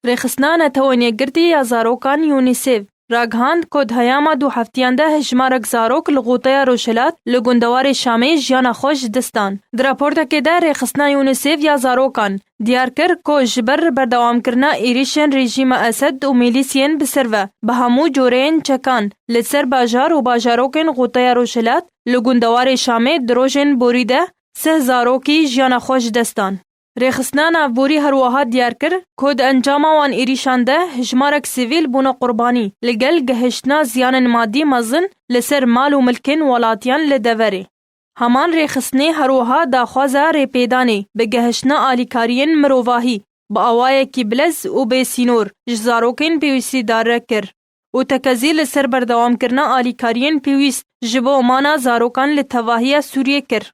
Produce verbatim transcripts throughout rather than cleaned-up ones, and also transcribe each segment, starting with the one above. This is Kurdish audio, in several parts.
Rêxistina Netewên Yekgirtî ya Zarokan, UNICEF, ragihand ku di heyama du heftiyan de hejmarek zarok li Xûteya Rojhilat li gundewarê Şamê jiyana xwe ji dest dan. Di raportekê de Rêxistina UNICEF ya Zarokan diyar kir ku ji ber berdewamkirina êrîşên rejîma Esed û milîsiyên bi ser ve bi hemû coreyên çekan li ser bajar û bajarokên Xûteya Rojhilat li gundewarê Şamê di rojên borî de sih zarokî jiyana xwe ji dest dan. Rêxistina navborî her wiha diyar kir ku di encama wan êrîşan de hejmarek sivîl bûne qurbanî, li gel gihiştina ziyanên madî mezin li ser mal û milkên welatiyan li deverê. Heman rêxistinê her wiha daxwaza rêpêdanê bi gihiştina alîkariyên mirovahî bi awayekî bilez û bê sînor ji zarokên pêwîstîdar re kir û tekezî li ser berdewamkirina alîkariyên pêwîst ji bo mana zarokan li tevahiya Sûriyê kir.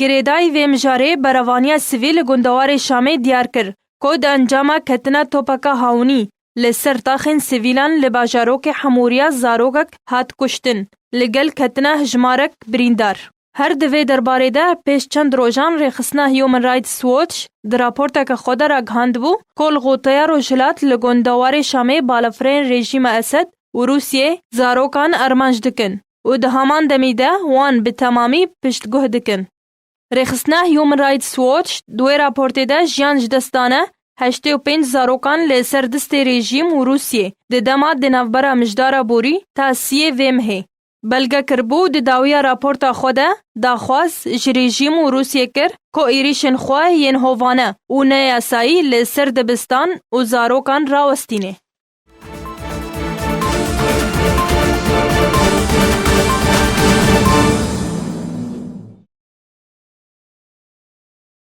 Girêdayî vê mijarê Berevaniya Sivîl li gundewarê Şamê diyar kir ku di encama ketina topeka hawînî li ser taxên sivîlan li bajarokê Hemûriya zarokek hat kuştin, li gel ketina hejmarek birîndar. Her di vê derbarê de pêş çend rojan Rêxistina Human Rights Watch di raporteke xwe de ragihandibû ku li Xûteya Rojhilat li gundewarê Şamê balafirên rejîma Esed û Rûsiyê zarokan armanc dikin û di heman demî de wan bi temamî piştguh dikin. Rêxistina Human Rights Watch di wê raportê de jiyan ji dest dane heştê û pênc zarokan li ser destê rejîm û Rûsiyê di dema di navbera mijdara borî ta siyê vê mehê belge kiribû. Di dawiya raporta xwe de daxwaz ji rejîm û Rûsiyê kir ku êrîşên xwe yên hovane û neyasayî li ser dibistan û zarokan rawestîne.